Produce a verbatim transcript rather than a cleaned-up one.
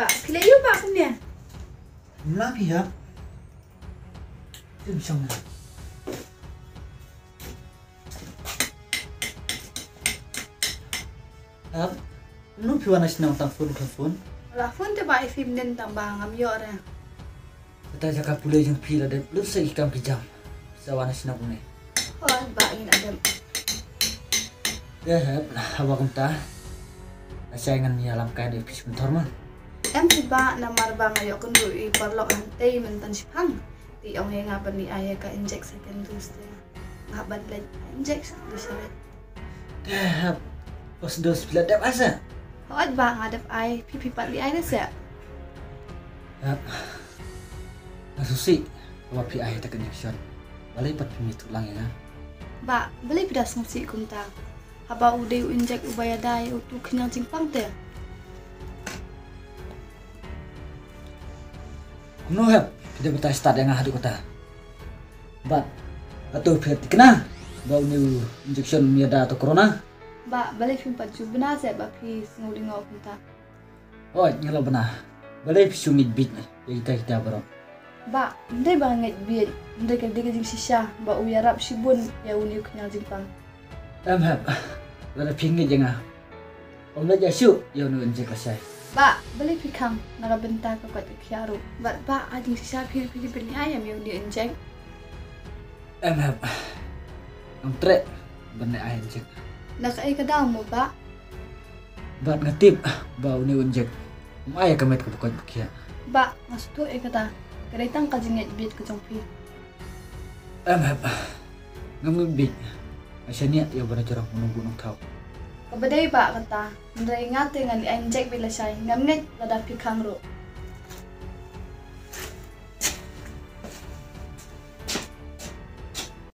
Phi leh ïa u Bah kumne? Mla phi hap. Tim shong na. Hap. Nu phi wan na shnong tang phone tang phone. La phone te Bah, i phim nen tang ba ngam ïoh re. Kata jaka pule jong phi la dep lut sa i kam ki jam. Sa wan na shnong ne. Hooid Bah, ngin ïa dep. Te hep, haba kumta. Lashai ngan ïalam kai de phi sum thor ma. Em phi Bah, namar ba nga ïoh kynduh i paralok hangtei mynta shiphang. Te i ong ïa nga ban ïa ai ka injek second dose te. Nga ban leit injek second dose. Te hep, first dose phi la dep ai sa? Hooid Bah, nga dep ai, phi phi pat leit ai ne sa? Hep. Nga sngewsih ba phi ai ta ka injection. Balei pat phim ïathuh lang ïa nga? Bah, balei phi da sngewsih kumta? Haba u dei u injek uba ïada ïa utu khñiang jingpang te. Kumno hep, phi dei bynta stad ïa nga haduh kata. Bad hato phi thikna ba une u injection um ïada ïa uta u corona? Bah, balei phim pat ju bna se ba phi sngew lyngngoh kumta? Oi, nga la bna. Balei phi shu ngeit bieit ïa kita kita baroh? Bah, ym dei ba nga ngeit bieit, ym dei, ka dei ka jingshisha ba u ïarap shibun ïa une u khñiang jingpang. Em hep, lada phi ngeit ïa nga, ym leit ïa shuh ïa une u injek lashai. Bah, balei phi khang, na ka bynta ka koit ka khiah ruh. Bad Bah, ha jingshisha phi phi dei ban leit ai em ïa une u injek? Em hep, ngam treh ban leit ai injek. Na kaei ka daw mo Bah? Bad nga tip ba une u injek um ai ïa ka met kaba koit ba khiah. Bah, nga sngewthuh ïa kata. Ka dei tang ka jingngeit bieit ka jong phi. Em hep. Ngam ngeit bieit. Nga shaniah ïa uba na jrong u nongbuh nongthaw. Kaba dei Bah kata. Hynrei nga te ngan leit ai injek beit lashai. Ngam ngeit lada phi khang ruh.